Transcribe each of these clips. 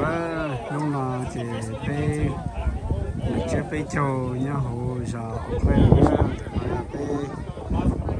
Hnub no ces peb lwm tsiab peb caug nyob hauv zos Auckland na, ntawm no yog peb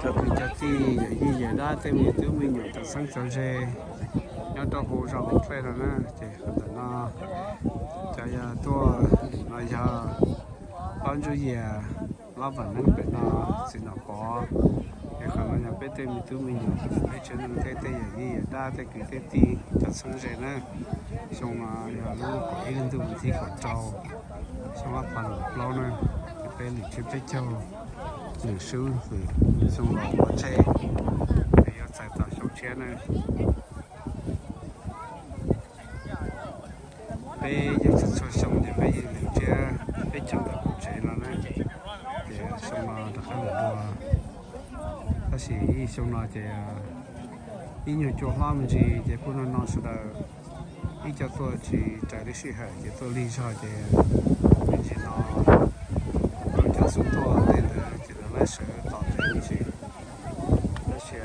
cov kwv cov tij yawm yij yawm dab tej me tub me nyuam cov txheeb cov ze nyob rau hauv zos Auckland no na. Ces ntawm no cov yog tuaj no yog Pab Ntsuj Yias, Lob Vam Neeb pem no, Txiv Nom Pov. Es qhov no yog peb tej me tub me nyuam, peb tsev neeg thiab tej yawm yij yawm dab tej kwv tej tij cov txheeb ze na. Xyoo no yog lub kaum ib hli ntuj vas thib kaum rau, xyoo ob phav nees nkaum plaub na. Ces peb lwm tsiab peb caug, lwm sub lwm xyoo los ua tsheb, es yuav txais tau xyoo tshiab na. Peb yeej txhua txhua xyoo ces peb yeej lwm tsiab peb caug ntawm kuv tsev no na, ces xyoo no rov qab lwm dua. Tab sis ib xyoo no ces ib nyuag cua hlob me ntsis ces kuj no no sawv daws ib co tuaj tsis raws li sij hawm ces tuaj lig zog ces me ntsis no cov xub tuaj tej ntawd ces lawv sawv tom tsev me ntsis. Tab sis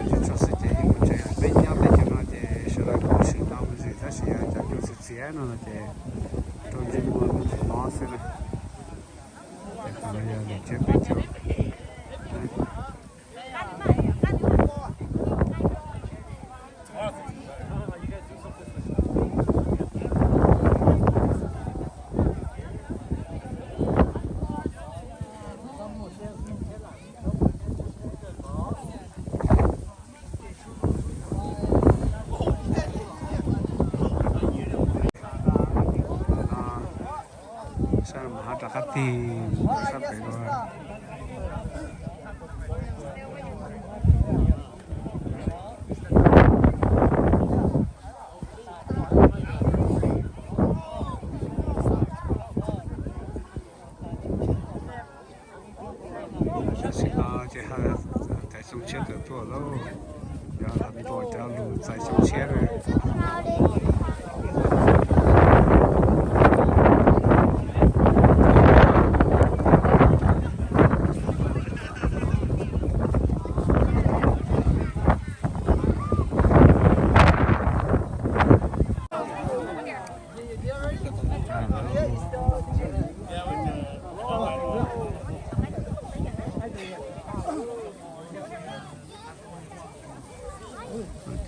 tsis tshua xwb ces ib kuv tsev peb nyob peb caug no ces sawv daws kuj swm no me ntsis, tab sis yog cov cua txias txias no no ces rau ntsej muag me ntsis mob xwb na. Ces qhov no yog lwm tsiab peb caug. Sab no mas ho rov qab tig sab pem dua. Tam sim no ces txais xyoo tshiab tawm tuaj lauj, yog ntuas cov lus txais xyoo tshiab na.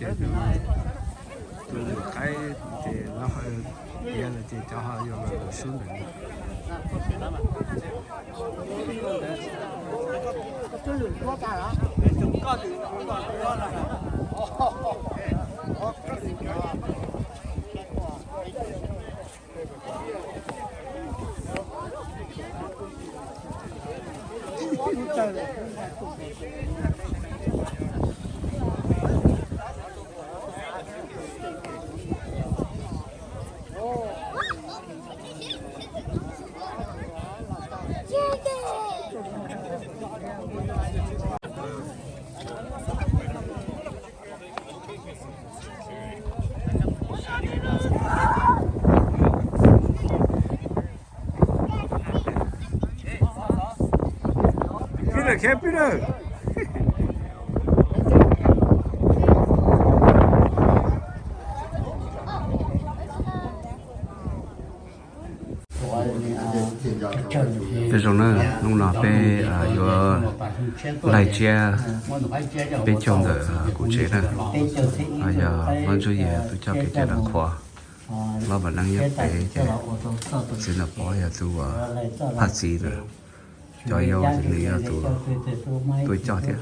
Ces tus qaib ces lawv ho iab lawm ces cov ho yuav los sub ntawm. Pib lawm, khiav pib lawm. Peb zoo na, hnub no peb yuav laij tsiab peb caug ntawm kuv tsev na. Yog Vaj Ntsuj Yias tus coj kev cai Dab Qhuas, Lob Vam Neeb nyob pem ces Txiv Nom Pov yog tus phaj txiv ntawd. Cov yau ces nws yog tus tuaj coj thiab.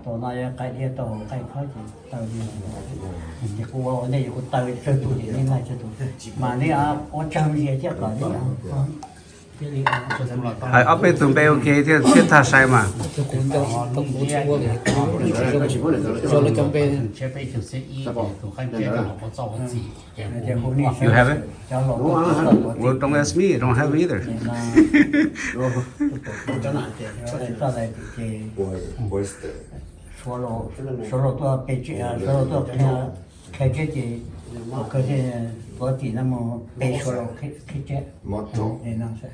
Tom no yog qaij diab tau qaij khob ces taw li, ces kuv ua ua ntej kuv taw tsawg tus li, neb laij tsawg tus mas neb ua tsawg me ntsis thiab kom neb. Hais ob peb tus npe ua ke thiab thiaj tag sai mas. You have it? Well, don't ask me, I don't have it either. Suav laus tuaj pem, suav laus tuaj qhia thiab ces ua kawg thiaj tuav txim no mus pe suav laus qhib tsiab no xwb.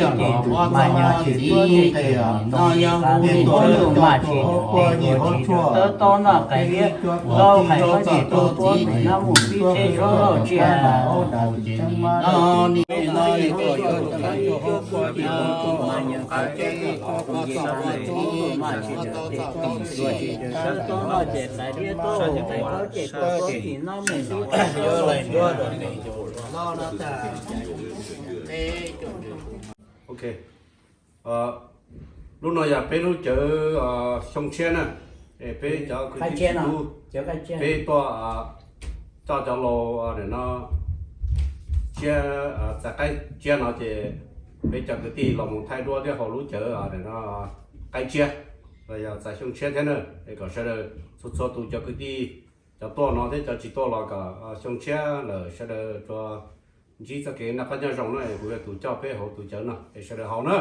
coj los mas yog tsis tuab tej txiv no yog hu li tuab lug mas tsis tuab tsis tuab tau noj qab liab, tau qhais tuab tsis tuab txiv no mus pib tsheb zov loj tsiaj. Ok, lub no yog peb lub cawv xyoo tshiab na, es peb cov kwv tij tub, peb tuaj coj cov laus no tsiab, txais qaib tsiab no ces peb cov kwv tij los mus thaij duab thiab haus lub cawv no qaib tsiab los yog txais xyoo tshiab thiab na. Es kom sawv daws txhua txhua tus cov kwv tij, cov tuaj no thiab cov tsis tuaj los kom xyoo tshiab lawm sawv daws tsuas ntsib txoj kev noj qab nyob zoo na. Es kuv yog tus coj peb hauv tus cawv no es sawv daws haus na.